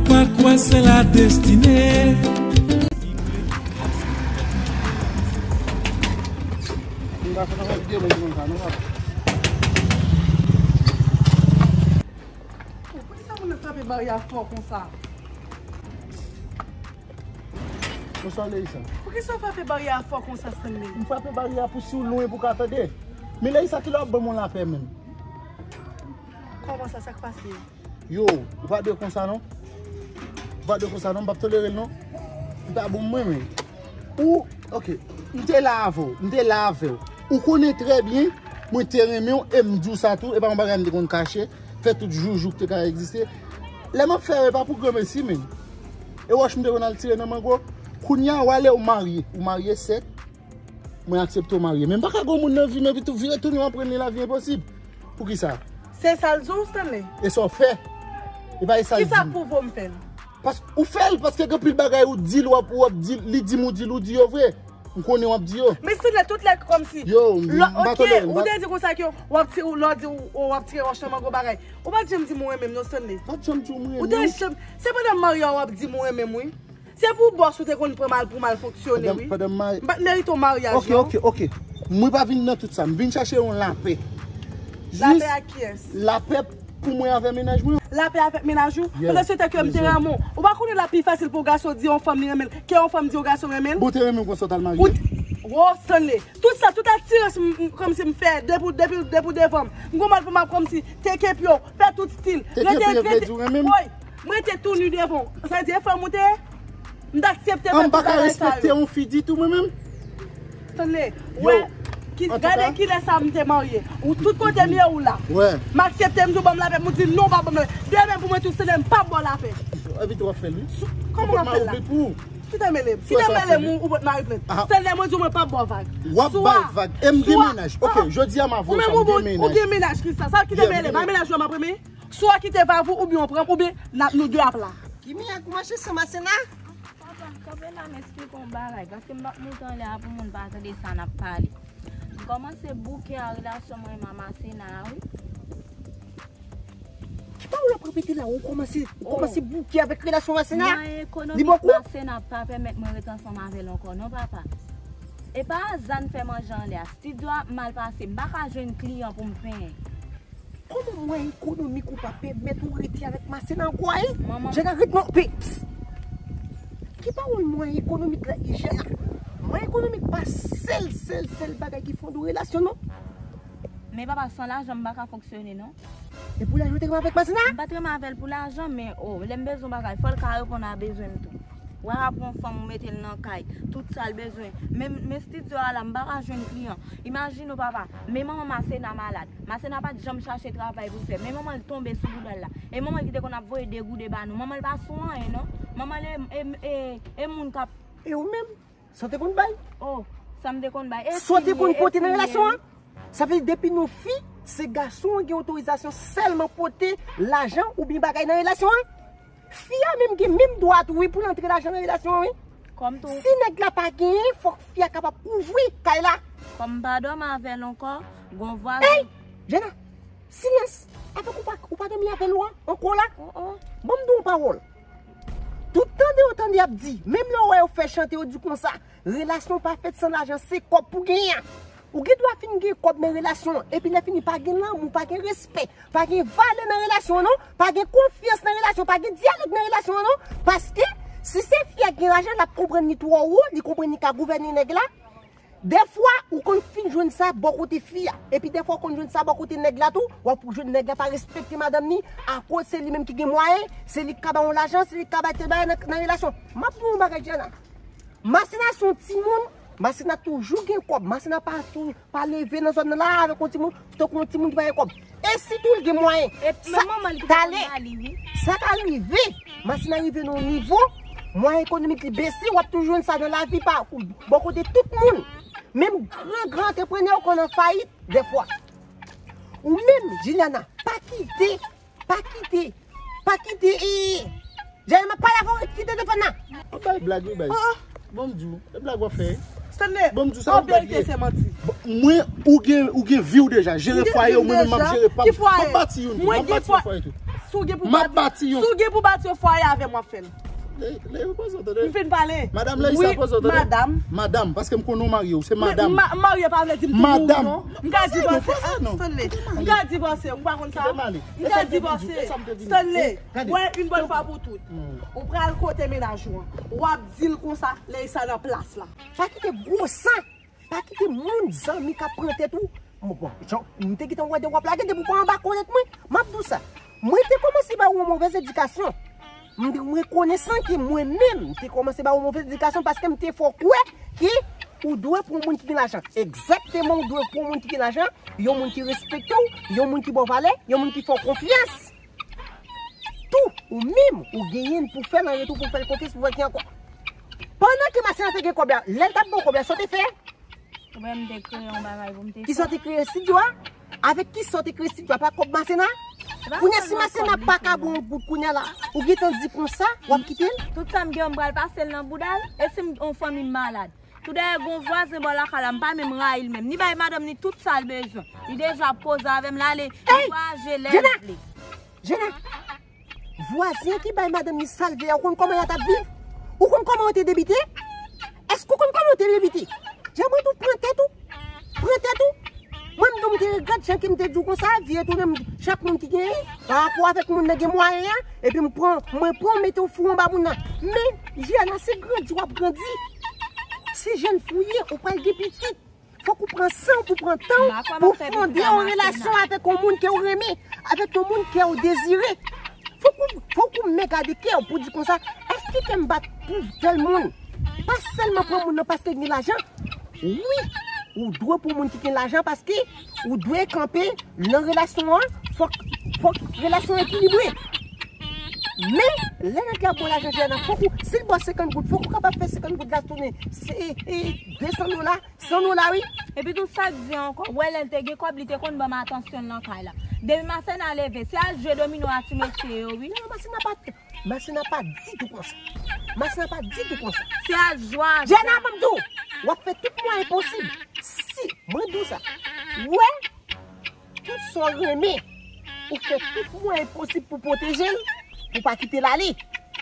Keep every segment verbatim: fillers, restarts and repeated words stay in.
Kwa kwa se la destine. Poukisa moun nan frape baryè a fò konsa? Bonswa Leisa. Poukisa w frape baryè a fò konsa, Stanley? M frape baryè a pou si w lwen pou w ka tande. Men Leisa, kilè w ap ban m yon lapè menm? Kòman sa, sa k pase? Yo, ou pa dwe konsa non. Ou pa dwe konsa non, m p ap tolere l non. Ou pa bon mwen men. Ou, ok, m te la avè w, m te la avè w. Ou konnen trè byen, mwen te renmen w e m di w sa tou, e pa yon bagay m te konn kache, fè tout joujou ki te ka egziste. Lè m ap fè yo, e pa pou granmesi men. E wòch m te konn al tire nan mango. Kounye a, w ale, ou marye, ou marye sèt. Mwen aksepte w marye. Men m pa ka gen yon moun nan vi m epi tou vire tounen w ap rann li lavi enposib. Poukisa? Se sa l di w, Stanley? E sa w fè? E pa e sa l di m. Kisa pwouve w m fè l? Paske ou fè l, paske gen anpil bagay ou di l, w ap, w ap di, li di m ou di l, ou di yo vre. M konnen w ap di yo. Men Stanley, tout lè kòmsi. Yo, m pa tolere l. Ou te di konsa ke w ap tire, lè w di w ap tire wòch nan mango bagay. Ou pa t janm di m ou renmen m non, Stanley. Pa t janm di w m renmen w. Ou te janm, se pandan m marye a w ap di m ou renmen m wi. Se pou bòs ou te konn pran m al pou m al fonksyone wi. M pa t merite yon maryaj non. Ok, ok, ok. Mwen pa vin nan tout sa. M vin chache yon lapè. Lapè ak kiyès? Lapè pou mwen avè mennaj mwen. Lapè avèk mennaj ou? Pandan se tan ke m te renmen w. Ou pa konnen l ap pi fasil pou yon gason di yon fanm li renmen l ke yon fanm di yon gason renmen l? Bon, ou te renmen m konsa w t al marye? Wo, Stanley. Tout sa, tout atirans kòmsi m fè depi, depi, depi w devan m. M gon mal pou m ap kòmsi teke pye w, fè tout stil. Teke pye vle di w renmen m? Woy. M rete tou ni devan w. Sa vle di e fanm ou te ye? M t aksepte fè tout bagay sa yo. An m pa ka respekte yon fi ditou mwen menm. Stanley, wè, gade kilè sa m te marye. Ou tout kote m ye ou la. M aksepte m di w ban m lapè, m di non w pa ban m lapè. Demen pou mwen tou Stanley m p ap ba w lapè. Evite w ap fè l wi. Kòman w ap fè l la? Kite mele m. Kite mele m ou pot mari plent. Stanley mwen di w mwen p ap ba w vag. W ap bay vag. E m gen mennaj. Ok, jodi a m avwe w sa m gen mennaj. Ou gen mennaj kisa? Sa kite mele m. A mennaj ou a m ap renmen? Swa kite vag ou oubyen w pran m oubyen n ap nou de ap la. Kimi a koumache san Masena? Papa, kanpe la m esplike w yon bagay paske m p ap moute anlè a pou moun pa tande sa n ap pale. M kòmanse bouke a relasyon mwen menm a Masena a wi. Ki pawòl w ap repete la? Ou kòmanse ou kòmanse bouke avèk relasyon Masena? Mwayen ekonomik Masena pa pèmèt mwen ret ansanm avè l ankò non papa. E pa aza n fè manje anlè a. Stidyo ap mal pase. M pa ka jwenn kliyan pou m penyen. Kòman mwayen ekonomik ou pa pèmèt ou rete avèk Masena ankò a? Jana ret non pe. Ki pawòl mwayen ekonomik la ye Jana? Mwayen ekonomik pa sèl sèl sèl bagay ki fonde yon relasyon non. Men papa san lajan m pa ka fonksyone non. E pou lajan ou te renmen avèk Masena? M pa t renmen avè l pou lajan men o lè m bezwen yon bagay fò l ka reponn a bezwen m tou. W ap pran yon fanm ou mete l nan kay, tout sa l bezwen. Men men stidyo a la m pa ka jwenn kliyan. Imajine w papa, men manman Masena malad. Masena pa t janm chache travay pou l fè. Men manman l tonbe sou bouda l la. E manman l ki te konn ap voye de goude ba nou. Manman l pa sou anyen non. Manman l e, e, e, e moun k ap. E ou menm? Sa w te konn bay? Oh, sa m te konn bay. E sa w te konn pote nan relasyon an? Sa vle di depi nou fi, se gason an gen otorizasyon sèlman pote lajan oubyen bagay nan relasyon an? Fi a menm gen menm dwa tou wi pou l antre lajan nan relasyon an wi. Kòm tou. Si nèg la pa genyen, fòk fi a kapab kouvri kay la. Kòm m pa dòmi avè l ankò, gon vwazen. Ey! Jana, silans! Avèk ou pa, ou pa dòmi avè l ou an, ankò la? Oh, oh. Ban m di w yon pawòl. Tout tande yo tande y ap di, menm lè w wè yo fè chante yo di konsa, relasyon pa fèt san lajan, se kòb pou genyen an. Ou gen dwa fin gen kòb nan relasyon an, epi lè fini pa gen lanmou, pa gen respè, pa gen valè nan relasyon an non, pa gen konfyans nan relasyon, pa gen dyalòg nan relasyon an non, paske si se fi a k gen lajan l ap konprann li twò wo, li konprann li ka gouvène nèg la, dèfwa ou konn fin jwenn sa bò kote fi a, epi dèfwa ou konn jwenn sa bò kote nèg la tou, w ap jwenn nèg la pa respekte madanm ni, akoz se li menm ki gen mwayen, se li k ka ba w lajan, se li k ka bay tèl bagay nan, nan relasyon. M ap di w yon bagay Diana, Masina se yon timoun, Masina toujou gen kòb, Masina pa tou, pa leve nan zòn nan la avèk yon timoun, tankou yon timoun ki pa gen kòb. E sitou l gen mwayen. Sa, tale, sa ka rive, Masina rive nan yon nivo, mwayen ekonomik li bese, w ap toujou jwenn sa nan lavi pa, bò kote tout moun. Menm gran, gran antreprenè yo konn an fayit dèfwa. Ou menm, Juliana, pa kite, pa kite, pa kite, e, Jana, m ap pale avè w, kite telefòn nan. Ou bay blag wi, bay. Bon, m di w, e blag w ap fè. Stanley, bon, m di w sa, an verite, se manti. Mwen, ou gen, ou gen vi w deja, jere fwaye w, mwen menm m ap jere pa m. M ap bati youn tou, m ap bati yon fwaye tou. Si w gen pou bati, si w gen pou bati yon fwaye avè m, w ap fè l. M fin pale. Madanm, lè sa poze w, tande. Madanm, paske m konnen w marye, w se madanm. Marye pa vle di m tou mouri, non. M ka divòse. Stanley, m ka divòse, ou pa konn sa? M ka divòse. Stanley, wè, yon bòn fwa pou tout. Ou pral kote mennaj ou an. W ap di l konsa, lè sa nan plas la. Pa kite gwo san. Pa kite moun, zanmi k ap pran tèt ou. Bon, bon, jan, m te gentan wè de w ap lage depi w pa anba kolèt mwen. M ap di w sa. Mwen te kòmanse ba ou yon movèz edikasyon. M, m rekonesan ke mwen menm, m te kòmanse ba ou movèz edikasyon paske m te fè w kwè ke ou dwe pou yon moun ki gen lajan. Egzakteman, ou dwe pou yon moun ki gen lajan, yon moun ki respekte w, yon moun ki ba w valè, yon moun ki fè w konfyans. Tou, ou menm, ou genyen l pou fè l an retou, pou fè l konfyans, pou fè l gen ankò. Pandan ke Masena te gen kòb la, lè l t ap ba w kòb la, sa w te fè? Ou wè m te kreye yon bagay pou m te fè. Kisa w te kreye estidyo a? Avèk kisa w te kreye estidyo a? Pa kòb Masena? Kounye a, si Masena pa ka ba w yon goud kounye a la, ou gentan di konsa, w ap kite l? Tout sa m gen, m pral pase l nan bouda l. E si m, yon fanmi m malad? Tou dayè, gon vwazen bò lakay la, m pa menm rayi l menm. Ni bay madanm ni tout sa l bezwen. Li deja ap koze avè m, l ale, li vwayaje lè l vle. Jena! Vwazen ki bay madanm ni sa l vle a, ou konn kòman y a t ap viv? Ou konn kòman yo te debite? Èske ou konn kòman yo te debite? Jan mwen di w, pran tèt ou. Pran tèt ou. Mwen, m di w, m te regrèt jan ke m te di w konsa, vi retounen m, chak moun ki genyen, pa rapò avèk moun nan gen mwayen an, epi m pran, mwen pran, m mete w fou anba moun nan. Men, Jena, se grandi w ap grandi. Se jèn fi w ye, ou pral gen pitit. Fòk ou pran san w pou pran tan w pou fonde yon relasyon avèk yon moun ke w renmen, avèk yon moun ke w dezire. Fòk ou, fòk ou men gade kè w pou di konsa, èske kè m bat pou tèl moun? Pa sèlman pran moun nan paske l gen lajan. Wi, ou dwe pou moun ki gen lajan paske ou dwe kanpe nan relasyon an, fòk, fòk relasyon ekilibre. Men, lè nèg la ba w lajan, Jena, fòk ou, si l ba w senkant goud, fòk ou kapab fè senkant goud la tounen, se, e, e, de san dola, san dola, wi. Epi tou sa k di ankò, wè lè l te gen kòb, li te konn ban m atansyon l nan kay la. Depi Masena leve, se al jwe domino a ti mesye yo, wi. Non, Masena pa, Masena pa ditou konsa. Masena pa ditou konsa. Se al jwe a Jena, ban m di w, w ap fè tout mwayen posib. Si, mwen di w sa. Wè, tout sa w renmen, ou fè tout mwayen posib pou pwoteje l, pou pa kite l ale.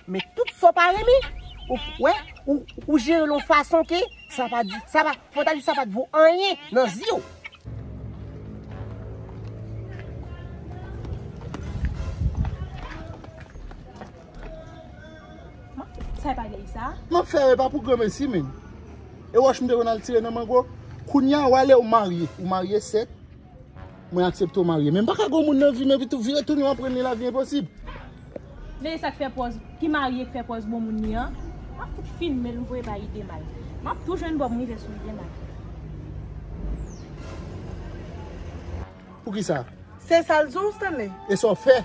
Men tout sa w pa renmen, ou, wè, ou, ou jere l yon fason ke sa pa di, sa pa, fò ta di sa pa t vo anyen nan zye w. Sa e pa gen sa? M ap fè e pa pou granmesi, men. E wòch m te konn al tire nan mango. Kounye a, w ale, ou marye. Ou marye, sèt. Mwen aksepte w marye. Men m pa ka gen yon moun nan vi m, epi tou vire tounen w ap rann li lavi enposib. Men e sa k fè pòz, ki marye k fè pòz bon moun li an. M ap fout filme l, m voye bay Idemal. M ap tou jwenn bò m rive sou Idemal. Poukisa? Se sa l di w, Stanley. E sa w fè?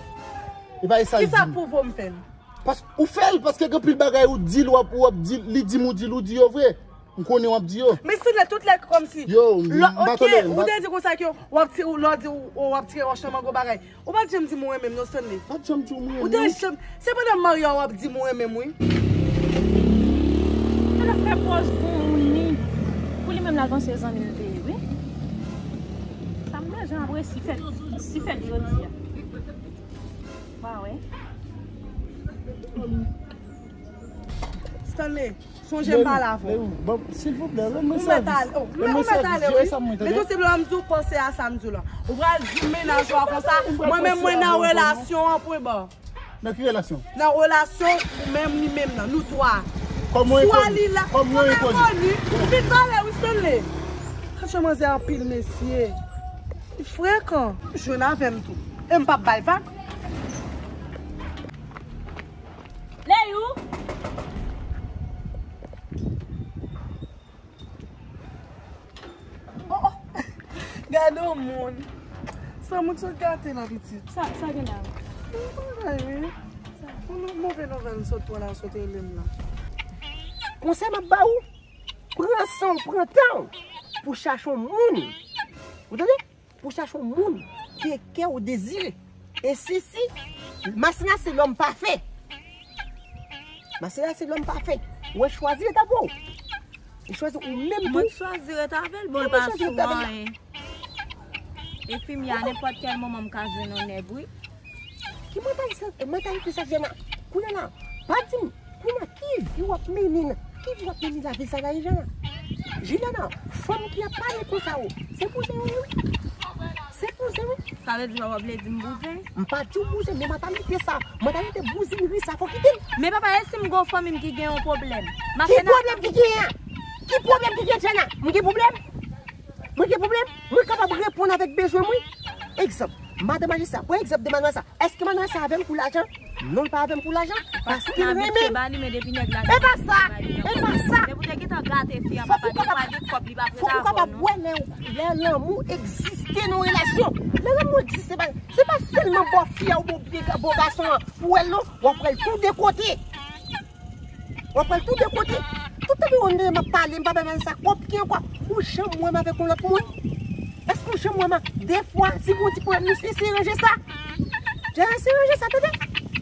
E pa e sa l di m. Kisa k pwouve w m fè l? Paske ou fè l, paske gen anpil bagay ou di l, w ap, w ap di, li di m ou di l, ou di yo vre. M konnen w ap di yo. Men Stanley, tout lè kòmsi. Yo, m pa tande. Ou te di konsa ke w ap ti, lè w di w, w ap tire wòch nan mango bagay. Ou pa t janm di m ou renmen m non, Stanley. Pa t janm di w m renmen w. Ou te janm, se pandan m marye a w ap di m ou renmen m, wi. Sa l ap fè pòz bon moun li. Pou li menm l al panse zanmi l te ye, wi. Sa m bezwen apre si fèt, si fèt jodi a. Ba wè. Stanley, sonje m pale avè w. Silvouplè, rann mwen sèvis. Ou mèt ale, wi. Men tou se lè m di w panse a sa m di w la. Ou pral di mennaj ou a konsa, mwen menm mwen nan relasyon an, pwen bò. Nan ki relasyon? Nan relasyon ou menm li menm nan, nou twa. Swa li la, kòm yon enkoni. Vin pale, wi, Stanley. Kanche manzè anpil, mesye. Li frekan. Jwenn avè m tou. E m p ap bay vag. Leyou! Oh, oh. Gade yon moun. Sa moun sot gate la, pitit. Sa, sa gen la? Yon bagay, wi. Yon move nouvèl m sot pran la, sot rele m la. Konsèy m ap ba ou, pran san w, pran tan w pou chache yon moun. Ou tande? Pou chache yon moun ke kè w dezire. E si, si, Masina se lòm pafè. Masina se lòm pafè. Ou wè chwazi ret avè w. Li chwazi ou menm tou. Mwen chwazi ret avè l, bon, l pa sou anyen. E fi m ya, nenpòt kèl moman m ka jwenn yon nèg, wi. Ki mantalite, mantalite sa, Jana? Kounye a la, pa di m, kounye a, ki vi w ap mennen nan? Ki vi w ap mennen lavi sa la, Jana? Jilana, fanm ki ap pale konsa yo, se bouzen yo ye wi. Se bouzen wi. Sa vle di w ap vle di m bouzen? M pa di w bouzen, men mantalite sa, mantalite bouzinri sa, fò kite l. Men papa, e si m gen yon fanmi m ki gen yon pwoblèm? M ap Ki fè nan pwoblèm ki genyen an? Ki pwoblèm ki genyen, Jana? Mwen gen pwoblèm? Mwen gen pwoblèm? Mwen kapab reponn avèk bezwen mwen? Egzanp, madan majistra, pran egzanp de madan sa. Èske madan sa avè m pou lajan? Non, l pa avè m pou lajan. Paske l renmen m. E pa sa, e pa sa. Depi w te gentan gate fi a, papa, gen fwa gen kòb li pa prete avè w non. Fòk ou kapab wè lè, lè lanmou egziste nan yon relasyon. Lè lanmou egziste, pa, se pa sèlman bò fi a oubyen bò gason an pou wè l non. W ap wè l tou de kote. W ap pral tou de kote. Tout tan ke w ap pale, m pa bay sa kòb ki ankò. Ou janm wè m avèk yon lòt moun? Èske ou janm wè m a de fwa? Si gon ti pwoblèm, nou eseye ranje sa. Jana, eseye ranje sa, tande?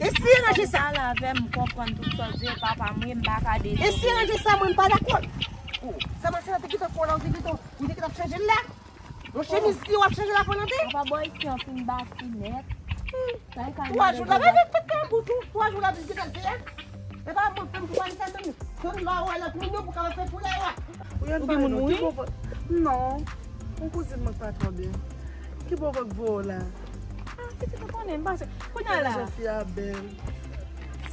Eseye ranje sa. Pale avè m, m konprann tout sa w di, papa, mwen, m pa ka deje. Eseye ranje sa, mwen, m pa dakò. Oh, sa mache la te gentan fè w la, ou te gentan, ou te gentan chanje l la? Yon chemiz si w ap chanje la fò nan te? Papa bò isi an fin bati nèt. Sa e ka Twa jou la, gade fèt nan bout ou. Twa jou la, vin gentan fè. E pa mwen fè m pou pale sa menm. Konn lò wè lòt moun yo pou kapab fè pou lè wa. Ou gen moun ki bon vant. Non. Yon kouzin mwen pa twò byen. Ki bon vant vo la? Ah, pitit ou konnen, m pase. Kounye a la. Jan fi a bèl.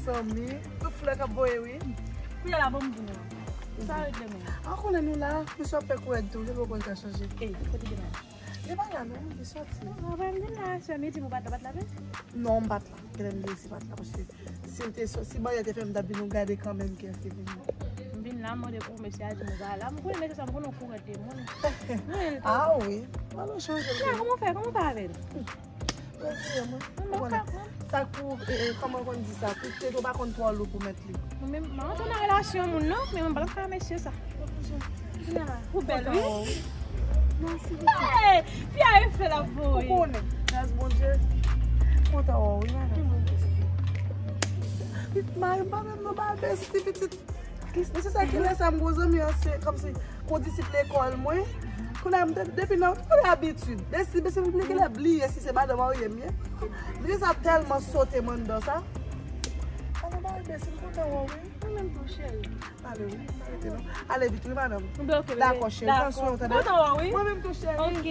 Sanmi. Tout flè k ap voye wi. Kounye a la, bon m di nou. Sa regle men. A konnen nou la, misye ap fè kou rèd tou, li poko ka chanje. Ey, kote ki la? Li pa la non, li soti. Non, apre m vin la, sè m di pou bat la, bat la vre? Non, m bat la. Genlè m te resi bat la, paske si l te soti, si baryè te fèmen, m t ap vin ou gade kanmenm ki te vini. M vin la, m mande pou mesye a di m ou pa la. M konnen mesye sa, m konnen ou kou rèd de moun. Ah wi, alò chanje l. Kòman w fè, kòman w fè avè l? Mwen di mwen. Mwen pa ka. Sa kou, e, e, kòman konn di sa? Kou tete ou pa konn twò lou pou mèt li. Mwen menm, mwen antre nan relasyon moun non, men mwen pa ka mesye sa. Ou bèl wi. Mèsi pitit. Hey, fi a efè l ap voye. Ou konnen. Gras Bondye. Kontan wè w wi madanm. Pitit mari m pa menm nan ba bèsti pitit. Mesye sa ki lè sa m gwo zanmi an se kòmsi kondisip lekòl mwen. Kounye a m te depi nan tout abitid. Bèsti, bèsti m bliye lè bliye si se madan marye m ye. Mesye sa tèlman sote m anndan sa. Alò ba bèsti m kontan wè w wi. Mwen menm tou cheri. Ale wi, pa rete non. Ale vit wi madanm. Dakò cheri, pran swen w tande. Kontan wè w wi. Mwen menm tou cheri. Ok.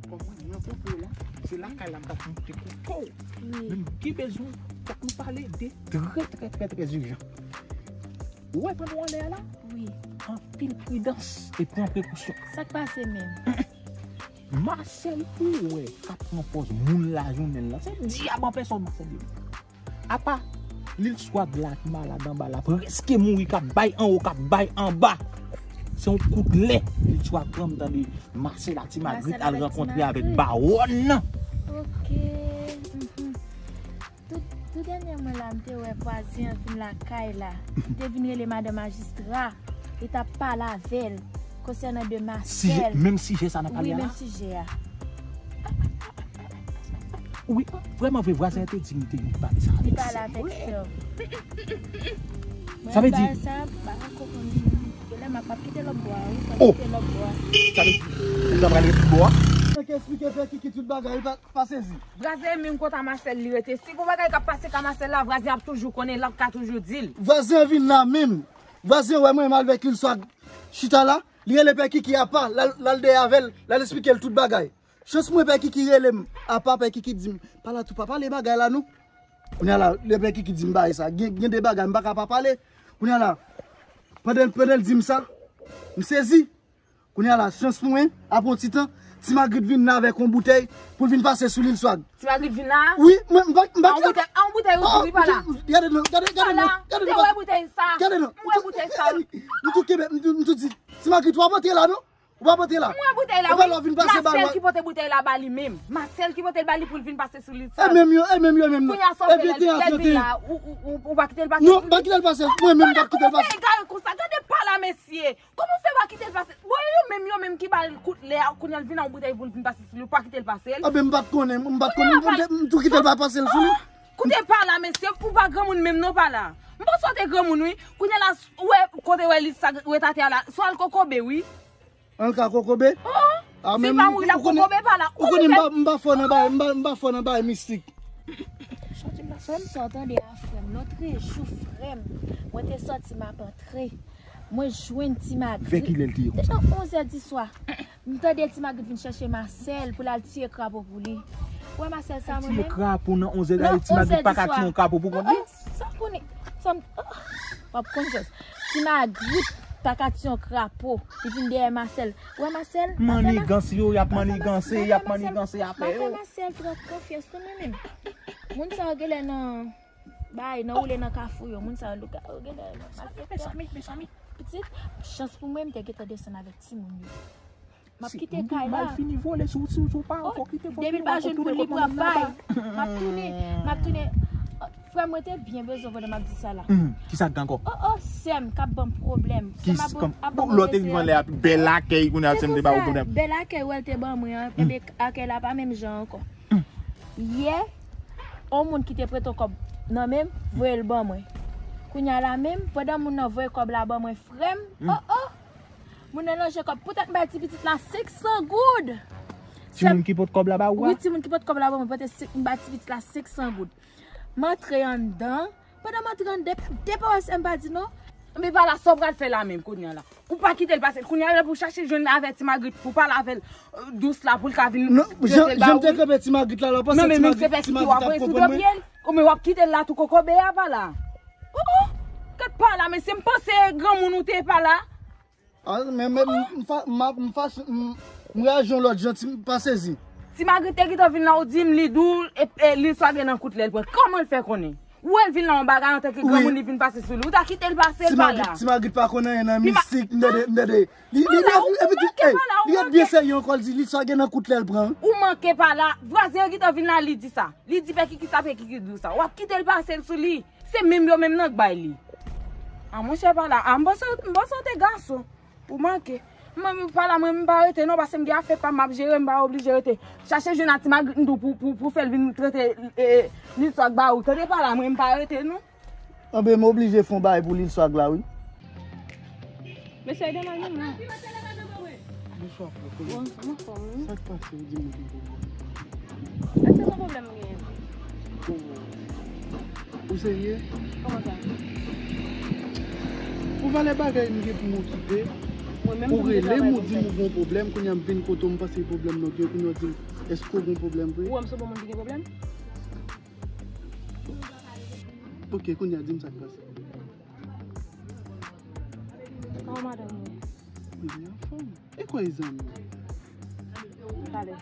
Kòm mwen nan popo la, se lakay la m t ap moute kouto. Men m gen bezwen fòk nou pale de trè, trè, trè, trè ijan. Ou wè panno anlè a la? Wi. Anpil pridans e pran prekosyon. Sa k pase menm? Masèl ou wè k ap pran pòz moun lajounen l la, se dyab an pèsòn Masèl ye. Apa Lil Swag la ki malad anba la, prèske mouri, k ap bay anwo, k ap bay anba. Se yon kout lè Lil Swag pran, m tande Masèla Ti Magrit al rankontre avèk bawòn nan. Ok. Mhm. Tou, tou dènyèman la, m te wè vwazen an vin lakay la. Li te vin rele madan majistra. Li t ap pale avè l konsènan de Masèl. Menm sijè sa n ap pale a la? Wi, menm sijè a. Wi, vrèman vre, vwazen an te di m te vin pale sa avèk sè m. Li pale avèk sè w. Sa vle di? Mwen bagay sa, m pa konprann li menm. Genlè m ap, m ap kite lòt bò a, wi, m ap kite lòt bò a. Sa vle di, ou ta pral rete bò a? Fèk eksplike Pè Kiki tout bagay, li pa, pa sezi. Vwazen menm konn ta Masèl li rete. Si gon bagay k ap pase ka Masèl la, vwazen ap toujou konnen, l ap ka toujou di l. Vwazen an vin la menm. Vwazen wè mwen, m al avèk Lil Swag chita la. Li rele Pè Kiki apa, l al, l al dèyè avè l, l al eksplike l tout bagay. Chans mwen Pè Kiki rele m apa, Pè Kiki di m, "Pa la tou, pa pale bagay la non." Kounye a la, lè Pè Kiki di m bagay sa, gen, gen de bagay m pa ka pa pale. Kounye a la, pandan, pandan l di m sa, m sezi. Kounye a la, chans mwen, apre yon ti tan, Ti Magrit vin la avèk yon boutèy pou l vin pase sou Lil Swag. Ti Magrit vin la? Wi, mwen, m pa, m pa... A yon boutèy, a yon boutèy ou di wi pa la. Gade non, gade, gade non, gade non. Te wè boutèy sa. Gade non. M wè boutèy sa. M tou kenbe, m tou, m tou di, Ti Magrit, w ap antre la non? Ou p ap antre la. M wè boutèy la, wi. Ou pa lè w vin pase ba l. Masèl ki pote boutèy la ba li menm. Masèl ki pote l ba li pou l vin pase sou Lil Swag. E menm yo, e menm yo, e menm non. Kounye a sa w fè lè, lè l vin la, ou, ou, ou, ou pa kite l pase? Non, m pa kite l pase. Mwen menm, m p ap kite l pase. Gade, ou fè egare konsa. Gade pa la, mesye. Kòman w fè pa kite l pase? Bon, yo menm, yo menm ki ba l kout lè a, kounye a l vin a yon boutèy pou l vin pase sou li, ou pa kite l pase l? Anben, m pa t konnen, m pa t konnen, m, m tou kite l pa pase l sou li. Koute pa la, mesye, ou pa granmoun menm non, pa la. M panse w te granmoun, wi. Kounye a la, ou wè, kote wè li sa, wè tate a la, swa l kokobe, wi. An l ka kokobe? Oh! Ah, men m pa mouri la, ou konnen, kokobe pa la. Ou konnen m pa, m pa fò nan bagay, m pa, m pa fò nan bagay mistik. Sa w tande a, frè m? Lòt jou, frè m, mwen te sòti, m ap antre. Mwen jwenn Ti Magrit. Vè kilè l te ye konsa? Te nan onz è di swa. M tande Ti Magrit vin chèche Masèl pou l al tiye krapo pou li. Ou wè Masèl sa, mwen menm? Tiye krapo nan onz è, Ti Magrit pa ka tiye yon krapo pou kont li? Sa m konnen. Sa m, w ap konn jès. Ti Magrit pa ka tiye yon krapo. Li vin dèyè Masèl. Ou wè Masèl? Manigans yo, y ap maniganse, y ap maniganse afè yo. M pa fè Masèl twòp konfyans non, mwen menm. Moun sa yo genlè nan bay, nan woule nan kafou yo, moun sa yo louga yo genlè nan malfektè. Pitit, chans pou mwen, m te gentan desann avèk timoun yo. M ap kite kay la. Mal fini vole, si w, si w, si w pa ankò kite fò depi l pa jwenn pou li pran bay. M ap tounen, m ap tounen. Frè m, mwen te byen bezwen w pandan m ap di sa la. Kisa k gen ankò? Oh, oh, sè m k ap ban m pwoblèm. Sè m ap ban m pwoblèm. Lè w te vivan lè a, bèl akèy, kounye a sè m te ba ou pwoblèm. Bèl akèy wè l te ban mwen an, enben akèy la pa menm jan ankò. Yè, yon moun ki te prete yon kòb nan men m, voye l ban mwen. Kounye a la menm, pandan moun nan voye kòb la ban mwen, frè m, oh, oh, moun nan lonje kòb. Poutèt m bay ti pitit la senk san goud. Timoun ki pot kòb la ba ou a? Wi, timoun ki pot kòb la ban mwen, poutèt m bay ti pitit la senk san goud. M antre anndan. Pandan m antre anndan, de pawòl sè m pa di non. Men pa la, sa w pral fè la menm kounye a la? Ou pa kite l pase l. Kounye a la pou chache jwenn avè Ti Magrit pou pale avè l, euh, dous la pou l ka vin prete l ba ou. Non, jan m te kanpe Ti Magrit la, la w panse Ti Magrit ap konprann mwen? Ou men w ap kite l la tou kokobe a pa la. Oh, oh. Gad pa la, mesye, m panse granmoun ou te pa la. Ah, men, men, m, m fa-, m ap, m fache, m, m reyaji yon lòt jan, ti, m pa sezi. Ti Magrit te gentan vin la, ou di m li di w, e, e, li swa gen nan kout lè l pran. Kòman l fè konnen? Ou wè l vin la yon bagay antanke granmoun li vin pase sou li. Ou ta kite l pase l pa la. Ti Magrit, Ti Magrit pa konn anyen nan mistik, m tande, m tande. Li, li, li, epi tou, ey, li ret byen serye ankò, l di li swa gen nan kout lè l pran. Ou manke pa la. Vwazen an gentan vin la, li di sa. Li di pè Kiki sa, pè Kiki di w sa. W ap kite l pase l sou li. Se menm yo menm nan k bay li. A monchè pa la. A m panse, m panse w te gason. Ou manke. Mwen, mwen pa la, mwen, m pa rete non, paske m gen afè pa m, m ap jere, m pa oblije rete. Chache jwenn a Ti Magrit m tou pou, pou, pou fè l vin trete, e, e, Lil Swag ba ou. Tande pa la, mwen, m pa rete non. Anben, m oblije fè yon bagay pou Lil Swag la, wi. Mesye, ede m al menm non. Bonswa, frè, kòman w ye? Bon, m anfòm, wi. Sa k pase, ou di m ou gen pwoblèm? Èske se pwoblèm m genyen? Bon. Ou serye? Kòman sa? Pou valè bagay m gen pou m okite, ou rele m, ou di m ou gen yon pwoblèm, kounye a m vin kote w, m panse pwoblèm nan gen, kounye a w di m, èske w gen yon pwoblèm vre? Ou wè m se bon moun ki gen pwoblèm? Ok, kounye a di m sa k pase. Kòman madanm ou ye? Li anfòm. E kwa e zanmi? Talè.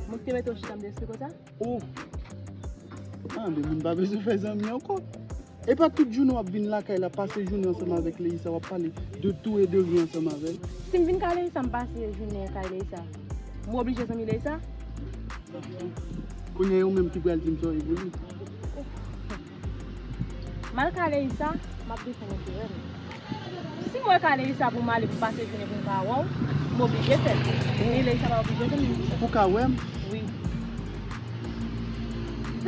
Moun ki te mete w chita, m te esplike w sa? Oh! Ah, men moun pa bezwen fè zanmi ankò. E pa tout jounen w ap vin lakay la, pase jounen ansanm avèk Leisa, w ap pale de tou e de rien ansanm avè l. Si m vin kay Leisa, m pase jounen kay Leisa. M oblije zanmi Leisa? Kounye a, ou menm ki pral di m sa w ye pou li. M al kay Leisa, m ap defann enterè m. Si mwen kay Leisa pou m ale pou m pase jounen pou m ka wè w, m oblije fè l. E Leisa pa oblije zanmi m. Pou ka wè m? Wi.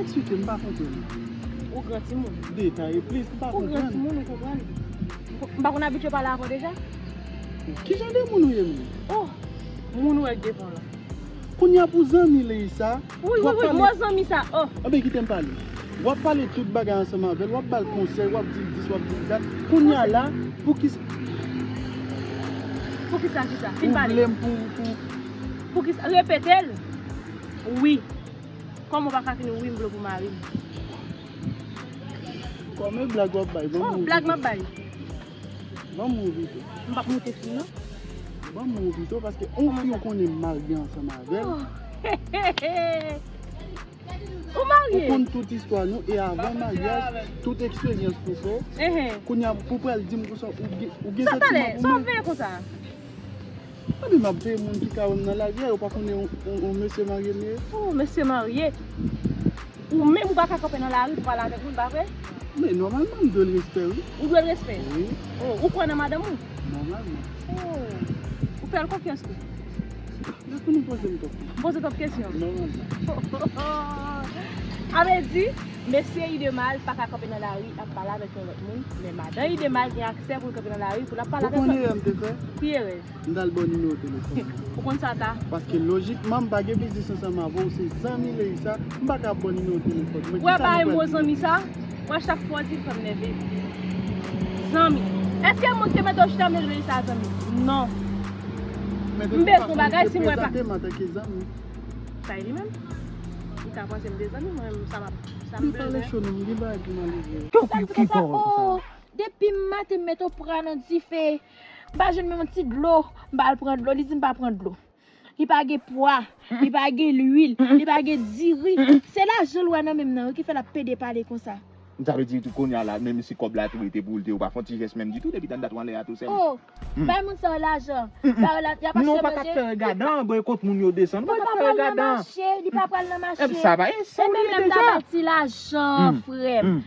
Eksplike m, m pa konprann. Ou gran timoun. Detaye plis, m pa konprann. Ou gran timoun, ou konprann. M pa konn abitye pale avè w deja? Ki jan de moun ou ye menm? Oh, moun ou wè k devan w lan. Kounye a pou zanmi Leisa. Wi, wi, wi, mo zanmi sa, oh. Anben, kite m pale. W ap pale tout bagay ansanm avè l, w ap ba l konsèy, w ap di l dis, w ap di l dat. Kounye a la, poukisa? Poukisa, kisa? Fin pale. Ou vle m pou, pou... Poukisa? Repete l. Wi. Kòman w pa ka fin wi m vle w pou mari m? Kòm e blag w ap bay, ban m... Oh, blag m ap bay. Ban m ou pito. M p ap moute fi non. Ban m ou pito, paske yon fi ou konnen m marye ansanm avè l. Oh. Ou marye? Ou konn tout istwa nou, e avan maryaj, tout eksperyans nou fè. Enhen. Kounye a, pou pral di m konsa, ou gen, ou gen santiman pou mwen? Sa w veye konsa? Anben, m ap veye moun ki ka wè m nan lari a, yo pa konnen yon, yon, yon mesye marye m ye. Oh, mesye marye. Ou menm ou pa ka kanpe nan lari pou pale avèk moun, pa vre? Men nòmalman, m dwe l respè, wi. Ou dwe l respè? Wi. Oh, ou kwè nan madanm ou? Nòmalman. Oh, ou fè l konfyans tou? Lè pou nou poze m twòp kesyon. M poze twòp kesyon? Nòmalman. A vle di, Mesye Idemal pa ka kanpe nan lari ap pale avèk yon lòt moun, men madan Idemal gen aksè pou l kanpe nan lari pou l ap pale avèk lòt moun. Ou konn erè m te fè? Ki erè? M t al ba w nimewo telefòn mwen. Ou konn sa ta? Paske lojikman, m pa gen biznis ansanm avè w, se zanmi Leisa, m pa ka ba w nimewo telefòn mwen. Wè, bay mo zanmi sa, wè, chak fwa w di l fè m nève. Zanmi. Èske moun ki te mete w chita menm Leisa zanmi? Non. M bezwen yon bagay, si mwen pa. Prezante m antanke zanmi. Sa e li menm? Li ka panse m de zanmi, mwen menm, sa m ap, sa m bezwen. Li pale cho non, m gen bagay pou m ale vre. Ki, ki, ki pawòl konsa? Depi maten m mete w pran nan dife. M pa jwenn menm yon ti dlo. M pa al pran dlo. Li di m pa pran dlo. Li pa gen pwa. Li pa gen lwil. Li pa gen diri. Se lajan l wè nan men m nan wi ki fè l ap pede pale konsa. Sa vle di tou kounye a la, menm si kòb la tou rete pou l te, ou pa fè yon ti jès menm ditou, depi tann dat ou anlè a tou sèl. Oh, bay moun sa yo lajan. Ba yo la, y ap achte manje. Non, ou pa ka fè regadan, bon, e kot moun yo desann, ou pa ka fè regadan. Pou l pa pral nan mache, li pa pral nan mache. Sa pa, e sa. E menm lè m ta ba l ti lajan, frè m.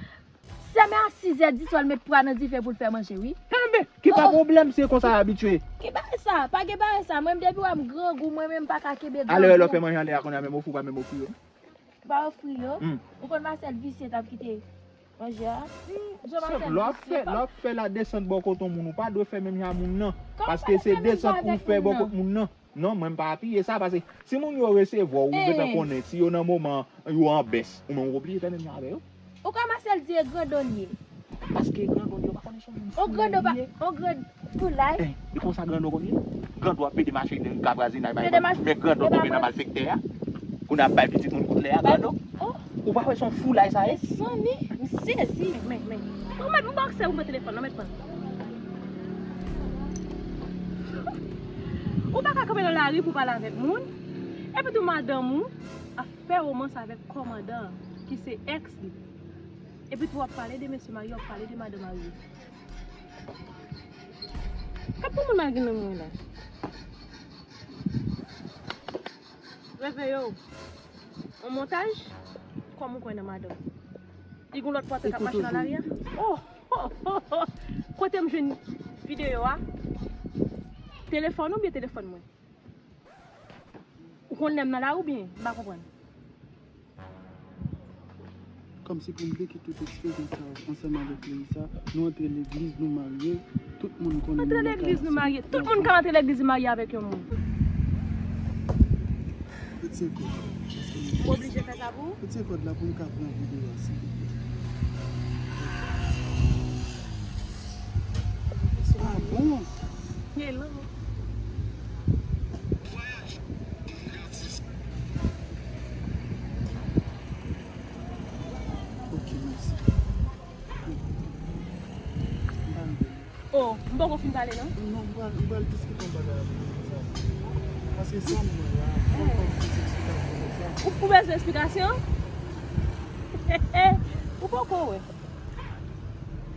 Sèmen a sizè diswa l met pwa nan dife pou l fè manje, wi. Enben, ki pa pwoblèm, se konsa abitye. Ki bagay sa? Pa gen bagay sa. Mwen menm depi w wè m grangou, mwen menm m pa ka kenbe grangou. Alè lè w fè manje anlè a kounye a, menm ofri w pa menm ofri yo. Ba ofri yo. Ou konn Marcel visye t ap kite manje a? Jan Marcel visye. Lè w ap fè, lè w ap fè la desann bò kote yon moun, ou pa dwe fè menm jan moun nan. Paske se desann ou fè bò kote moun nan. Non, mwen m pa apiye sa, paske si moun yo resevwa w, ou gentan konnen, si yo nan moman, yo an bès, ou menm ou oblije fè menm jan avè yo. Ou ka Marcel di e grandon l ye. Paske grandon yo pa konnen se yon moun fou li ye. On grandon pa, on grand foulay. Eh, e konsa grandon konn ye? Grandon ap pede mache, li ka kraze nan bay. Men grandon tonbe nan malfektè a. Kounye a ap bay pitit moun kout lè a, grandon. Ou pa wè se yon foulay sa ye? Sonny, m sezi. Men, men. Ou mèt, m ba w aksè pou m pran telefòn nan, mèt pran. Ou pa ka kanpe nan lari pou pale avèk moun. Epi tou madanm ou ap fè womans avèk kòmandan an, ki se èks li. Epi tou w ap pale de mesye marye, w ap pale de madanm marye. Kap pou moun la gen nan mwen la. Reveye w. On montaj, kòm ou kwè nan madanm. Li gon lòt pòtrè k ap mache nan lari a. Oh, oh, oh, oh. Kote m jwenn videyo a? Telefòn ou byen telefòn mwen? Ou konn lè m nan lari oubyen? M pa konprann. Kòmsi pou m vle kite tout eksperyans sa yo ansanm avèk Leisa, nou antre legliz, nou marye, tout moun konnen nou nan kay ansanm. Antre legliz, nou marye. Tout moun ka antre legliz, li marye avèk yon moun. Retire kòd la. Ou oblije fè sa pou ou? Retire kòd la pou m ka pran videyo a, silvouplè. Ah bon? Hello. Ok, mèsi. Oh, m poko fin pale non. Non, m pral, m pral diskite yon bagay avèk ou konsa. Paske sa m wè la, fò m pran plis eksplikasyon konsa. Ou, ou bezwen eksplikasyon? Ou poko wè.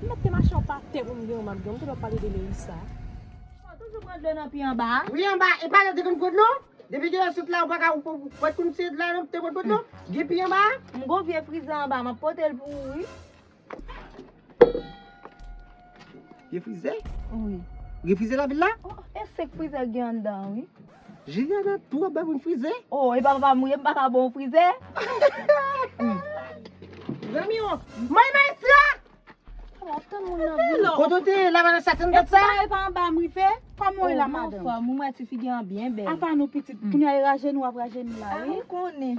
M mèt te mache yon pa tè pou m gen yon map gen. M te dwe pale de Leisa. Ou toujou pran dlo nan pi anba a? Wi, anba. E pa lè te konn pran dlo? Depi ke yo sot la, ou pa ka, ou, ou, ou pa konn se la nan te pran dlo? Gen pi anba a? M gon vye frizè anba, m ap pote l pou ou, wi. Gen frizè? Wi. Gen frizè lavil la? Oh, e senk frizè gen anndan an, wi. Jiyada tou ap bay moun frizè? Oh, e pa papa m wi, m pa ka ba w frizè. Zanmi w, may may sila! Kote w te ye la, madan sa, tann dat sa? E pa, e pa anba m rive? Kòman w ye la, madanm? Anfòm, ou wè ti figi an byen bèl. Apa nou pitit, kounye a e rajenou w ap rajenou la, wi. Ah, ou konnen.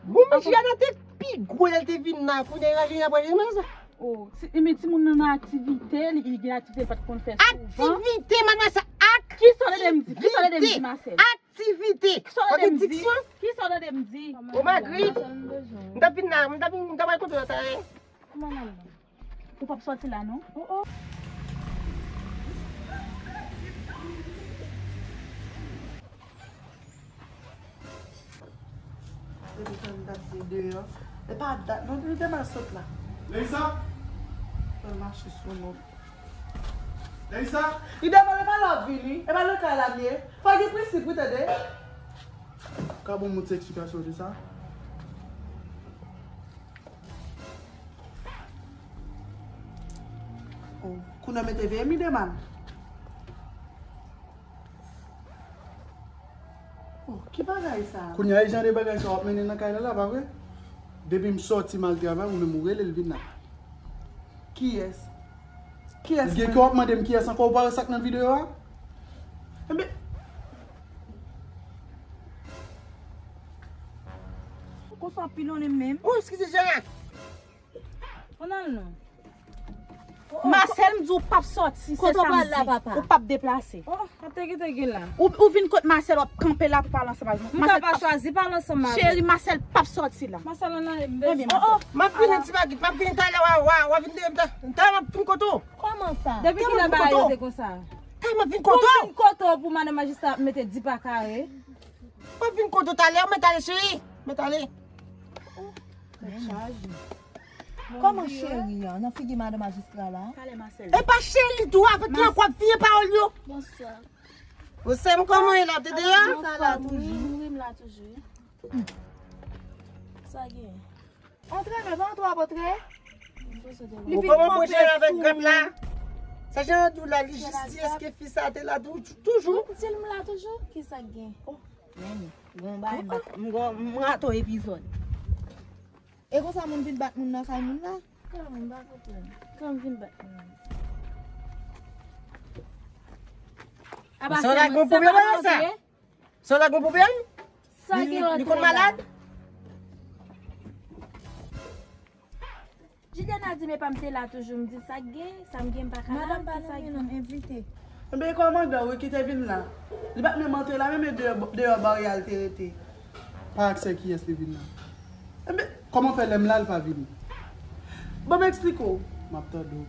Bon, men Jiyada te pi gwo lè l te vin la, kounye a li rajenou apre jenou sa. Oh, si, men timoun nan nan aktivite, li, li gen aktivite l pa t konn fè souvan. Aktivite, madmwazèl, aktivite. Kisa w tande m di? Kisa w tande m di, Marcel? Aktivite. Kisa w tande m di? Kisa w tande m di? Oh, Magri. M t ap vin la, m t ap vin, m t ap al kote w ta ye. Kòman nan? Ou p ap sòti la, non? Oh, oh. Depi tann dat li deyò. E pa dat, non, li te mal sot la. Leisa? Fè l mache sou nou. Leisa? Li devan, e pa la vini. E pa lakay la m ye. Fò gen prensip, wi, tande. Ka bon moun ti eksplikasyon de sa? Oh, kounye a mete veye m ide mal. Oh, ki bagay sa? Kounye a, e jan de bagay sa w ap mennen nan kay la, la, pa vre? Depi m sòti m al travay, ou menm ou rele l vin la. Kiyès? Kiyès? Ou gen kè w ap mande m kiyès ankò, ou pa wè sa k nan videyo a? Enben, konsa w ap pilonnen m menm? Oh, eskize, Jera. Ann al non. Masèl, m di w p ap sòti, se sa m di. Kote w pral la, papa? Ou p ap deplase. Oh, ap te gentan gen la. Ou, ou vin kot Masèl, w ap kanpe la pou pale ansanm avè m. M ka pa chwazi pale ansanm avè l. Cheri, Masèl p ap sòti la. Masèl ann ale, m bezwen. Oh, oh. M ap vini, ti bagit, m ap vini talè, w a, w a, w a vin dèyè m, ta, ta, m ap vin kote w. Kòman sa? Depi kilè bagay yo te konsa? Ta, m ap vin kote w. Pou m vin kote w pou madan majistra ap mete di pa kare. M ap vin kote w talè, mèt ale, cheri. Mèt ale. Tèt chaje. Kòman cheri an? Nan figi madan majistra la? Talè, Masèl. E pa cheri tou, avèk ki ankò ap fiye pawòl yo? Bonswa. Ou sè m kòman e la, te deyò? Sa la toujou. Wi, m la toujou. Sa gen? Antre, men pa antre w ap antre. Ou kòman pou jere avèk grap la? Sa jan di w la, li jis di èske fi sa te la tou-, toujou? Di l m la toujou. Kisa k gen? Men, gon bagay m bat, m gon, m rato epizòd. E konsa moun vin bat moun nan kay moun la? Kòman m pa konprann? Kòman m vin bat moun nan? Apa se pa mwen, se pa mwen. Sa w la gon pwoblèm? Sa w la gon pwoblèm? Sa gen lòt nèg la? Li konn malad? Juliana di, men pa m te la toujou, m di sa k gen, sa m gen m pa ka la, ki sa k gen? Madanm pa nan men non, envite. Enben, e kòmandan wi ki te vin la. Li pa t menm antre la, menm e deyò, deyò baryè a l te rete. Pa ak sè kiyès li vin la. Enben, kòman fè lè m la, l pa vini? Ban m eksplike w. M ap tande w.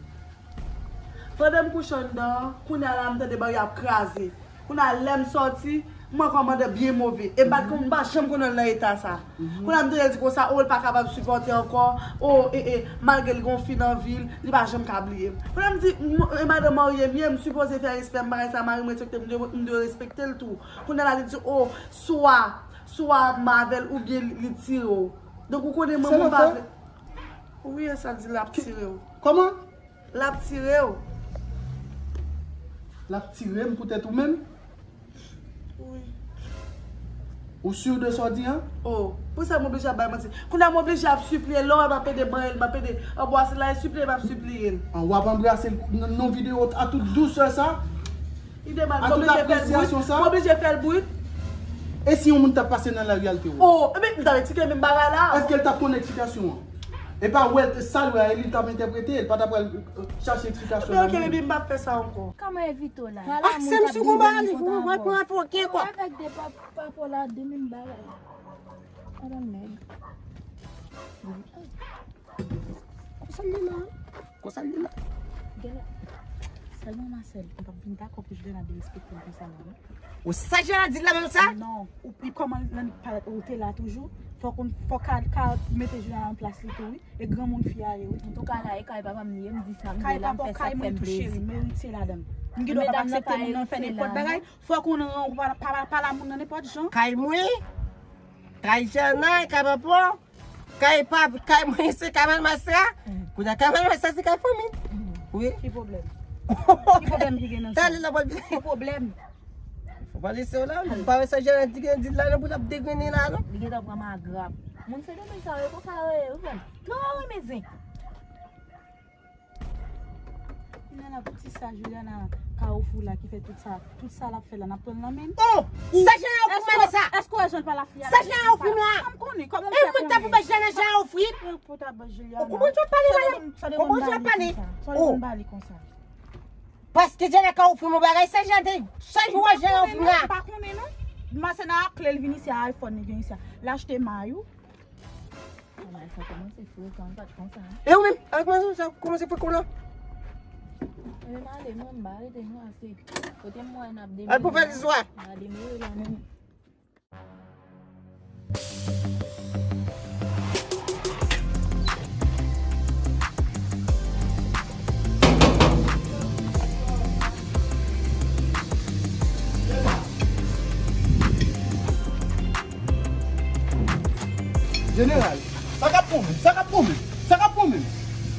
Pandan m kouche anndan an, kounye a la, m tande baryè ap kraze. Kounye a, lè m sòti, m wè kòmandan byen move. E m pa t konn, m pa janm konn wè l nan eta sa. Kounye a, m tande l di konsa, o, l pa kapab sipòte ankò. O, e, e, malgre l gon fi nan vi l, li pa janm ka bliye m. Kounye a, m di, m, e madanm marye m ye, m sipoze fè respè m, bagay sa, mari m respekte m, m dwe, m dwe respekte l tou. Kounye a la, li di, o, swa, swa m avè l oubyen li, li tire w. Donk, ou konnen manman m pa vle. Wi, e sa l di l ap tire w. Kòman? L ap tire w. L ap tire m poutèt ou menm? Wi. Ou si de sa w di an? O, pou sa m oblije ap bay manti? Kounye a m oblije ap sipliye, lè w wè m ap ede banyen l, m ap ede anbrase l la, e sipliye m ap sipliye l. An, w ap anbrase l nan, nan videyo a tout dousè sa? Li te mal, m oblije fè l bwit, m oblije fè l bwit. E si yon moun t ap pase nan lari a, l te wè? O, ebyen, m t ap eksplike menm bagay la. Èske l t ap konn eksplikasyon an? E pa wè l, sa l wè a, e li t ap entèprete, l pa t ap pral, euh, chache eksplikasyon nan moun. Ebyen, oke, baby, m p ap fè sa ankò. Kòman evite w la? Ah, se m sou konba li pou mwen pran fòk ankò. Avèk de pa, pa pou la, de menm bagay. Madanm nèg. Konsa l ye la. Konsa l ye la. Gèlè. Sèlman Masèl, m p ap vin dakò pou Juliana derespekte m konsa la, non. O, sa Juliana di la menm sa? Non, ou, li kòman nan pa, ou te la toujou. Fòk ou, fòk ka, ka mete Juliana nan plas li tou, wi. E granmoun fi a ye, wi. Antouka la, e kay papa m li ye, m di sa, m di la, m fè sa k fè m plezi. Medam nan pa eritye la, non. Fòk ou nan, ou pa, pa, pa la moun nan nenpòt jan. Kay mwen, kay Jana, kay papa. Kay pa, kay mwen se kay manmay sa. Kounye a kay manmay sa se kay fanmi. Wi. Ki pwoblèm? Ki pwoblèm ki gen nan sa? Talè la pral vin. Ki pwoblèm? Fò pa lese w la, m pa wè sa Jana di gen di la non pou l ap degrennen la non. Li gentan pran m a grap. Moun Sendomeng sa yo konsa yo ye, wi frè m. Twò renmen zen. Kounye a la, pou ti sa Juliana ka ofri w la ki fè tout sa, tout sa l ap fè la, n ap pran l nan men n. Oh! Sa Jana ofri m la sa? Èske w wè jan l pale a fi a la? Sa Jana ofri m la? Sa m konnen, kòman m fè konnen? E mwen ta pou bay Jana, Jana ofri? E pou ta bay Juliana. Oh, kòman jan w pale la? Kòman jan w pale? Sa devan m bali konsa. Paske Jana ka ofri m yon bagay, sa Jana te, sa jan w wè Jana ofri m la? M pa konnen non. Masè nan akle l vin isi a, iPhone li gen isi a. L achte may ou. Kòman sa kòmanse frekan, li pa t konsa. E ou menm, avèk manzè sa kòmanse frekan la? Mwen m ale non, m pa rete non, paske kote m wè n ap demele. Al pou fè listwa. N a demele la menm. Jeneral, sa k ap pran menm? Sa k ap pran menm? Sa k ap pran menm?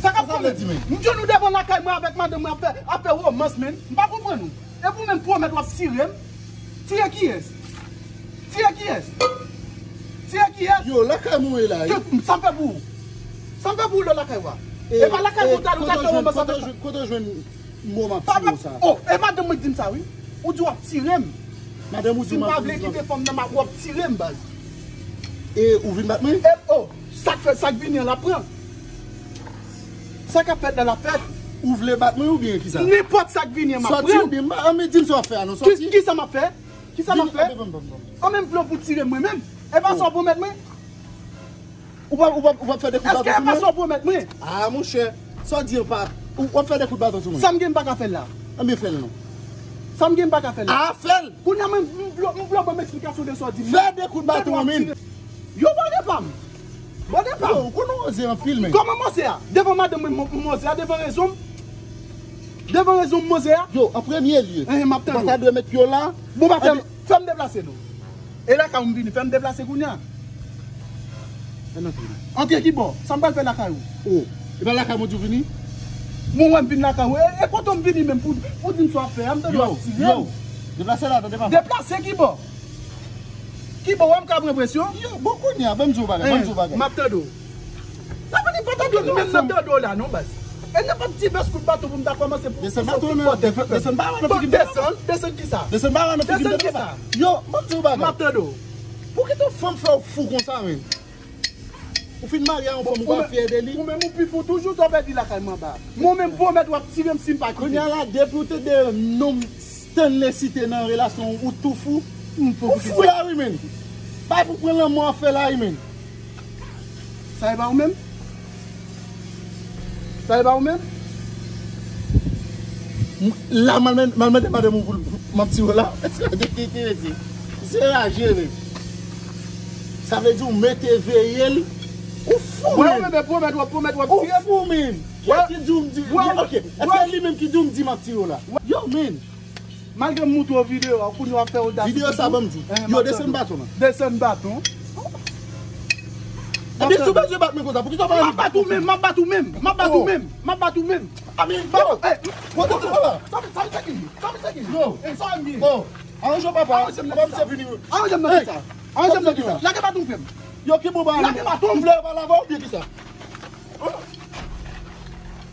Sa k ap pran menm? M jwenn ou devan lakay mwen avèk madanm mwen ap fè, ap fè womans, menn. M pa konprann ou. Epi ou menm pwomèt w ap tire m. Tire kiyès? Tire kiyès? Tire kiyès? Yo, lakay mwen la, wi. Sa m fè pou ou? Sa m fè pou ou lè lakay ou a? E pa lakay mwen ou t al, ou t al fè mwen sa. Kote w jwenn mo m ap tire w sa? Oh, e madanm mwen ki di m sa, wi. Ou di w ap tire m. Madanm ou di m ap tire m. Si m pa vle kite fanm nan, w ap tire m, baz. E ou vin bat mwen? E, oh, sa k fè, sa k vini an, l ap pran. Sa k ap fèt la, l ap fèt. Ou vle bat mwen oubyen kisa? Nenpòt sa k vini an, m ap pran. Sòti oubyen m pa, anben di m sa w ap fè a non, sòti. Kisa m ap fè? Kisa m ap fè? Anben vle w pou tire m mwen menm. E pa sa w pwomèt mwen? Ou p ap, ou p ap, ou p ap fè de kout baton sou mwen? Èske e pa sa w pwomèt mwen? Ah, monchè, sa w di an pa, ou, w ap fè de kout baton sou mwen? Sa m gen m pa ka fè l la. Anben fè l non. Sa m gen m pa ka fè l la. Ah, fè l! Kounye a mwen, m vle, m vle w ban m eksplikasyon de sa w di m. Fè de kout baton an, men. Yo, bòde pa m. Bòde pa m. Yo, ou konnen w oze anpil, men. Kòman m oze a? Devan madanm mwen, m, m oze a, devan rezon m. Devan rezon m, m oze a. Yo, an premye lye, m ap tann ou. Ou pa ta dwe met pye w la. Bon, pa fè m, fè m deplase non. E lakay ou m vini, fè m deplase kounye a. Ann antre. Antre ki bò? Sa m pral fè lakay ou? Oh, e pa lakay mwen di w vini? Mwen wè m vin lakay ou. E, e kote w m vini menm pou, pou di m sa w ap fè a? M tande w ap tire m. Yo, yo. Deplase la, tande papa. Deplase ki bò? Ki bò? Wè m ka pran presyon? Yo, bon kounye a, ban m di w bagay, ban m di w bagay. M ap tande w. Sa vini pa tande w menm nan tande w la non, baz. E nenpòt ti bès kout baton pou m ta kòmanse pou, desann baton nan, desann pa nan figi m. Desann, desann kisa? Desann pa nan figi m, desann kisa? Yo, ban m di w bagay. M ap tande w. Pou ki ton fanm fè w fou konsa, men? Ou fin marye a yon fanm, ou pa fyè de li? Ou menm ou pi fou toujou, sa w pèdi lakay m anba. Mwen menm pwomèt w ap tire m si m pa kite. Kounye a la, depi w tande non m Stanley site nan relasyon w, ou tou fou. M fou. Ou fou la wi, men. Bay pou pran lanmò a fè la wi, men. Sa e pa ou menm? Sa e pa ou menm? M, la, m al mande madanm ou pou l, m ap tire w la. Ki, ki, ki mesye? Se raje, men. Sa vle di w mete veye l. Ou fou, men. Ou fou, men. Kiyès ki di w m di, ok, èske li menm ki di w m di m ap tire w la? Yo, men. Malgre m moutre w videyo a, kounye w ap fè odasite. Videyo sa ban m di w. Yo, desann baton nan. Desann baton. Ebyen, si w bezwen bat mwen konsa, poukisa w pa... M ap bat ou menm, m ap bat ou menm, m ap bat ou menm, m ap bat ou menm. Ami, yo. Sa misye ki? Sa misye ki? Yo. Sa misye ki? Aranje w papa. Aranje m nan kisa? Aranje m nan kisa? Lage baton m frè m. Yo, ki bouba. Lage baton m. Ou vle yo pale avè w oubyen kisa?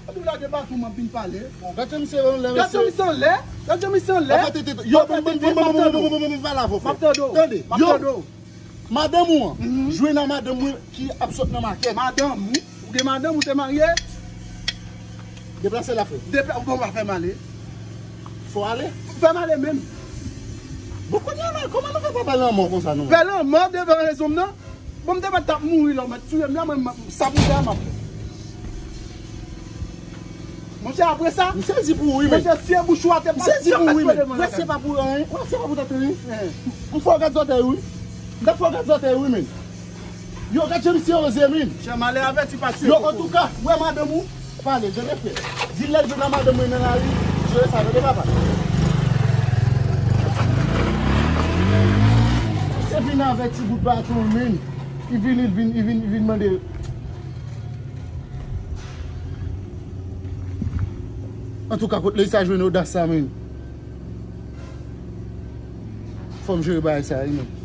Epi w lage baton m ap vin pale. Gad jan misye anlè, mesye. Gad jan misye anlè. Gad jan misye anlè. Yo, bon, bon, bon, bon, bon, bon, bon, bon, bon, pale avè w, frè. M ap tande w. Tande. M ap tande w. Madanm ou an, jwenn a madanm mwen ki ap sot nan makèt. Madanm ou? Ou gen madanm ou te marye? Deplase la, frè. Depla-, bon, pa fè m ale. Fò ale. Fè m ale menm. Bon, kounye a la, kòman nou fè pa pale anmò konsa, nou? Pale anmò devan rezon m nan. Bon, m te mèt t ap mouri la, w mèt touye m la, mwen, m, sa pou fè a, m ap fè. Monchè, apre sa, m sezi pou ou, wi, men. Monchè, si e bouch ou atè, m sezi pou ou, wi, men. Wè, se pa pou anyen. Wè, se pa pou tèt anyen. M fè w gad zòtèy, wi. M ta fè w gad zòtèy, wi, men. Yo, gad jan misye oze, men. Monchè, malè avèti pa tiye koko. Yo, antouka, wè madanm ou. Pale, tande frè. Di l lè l vin nan madanm mwen nan lari, jere sa, tande papa. Se vin avè ti bout baton, men. Li vin, li vin, li vin, li vin mande. Antouka, kot Leysa jwenn odas sa, men. Fò m jere bagay sa, wi, men.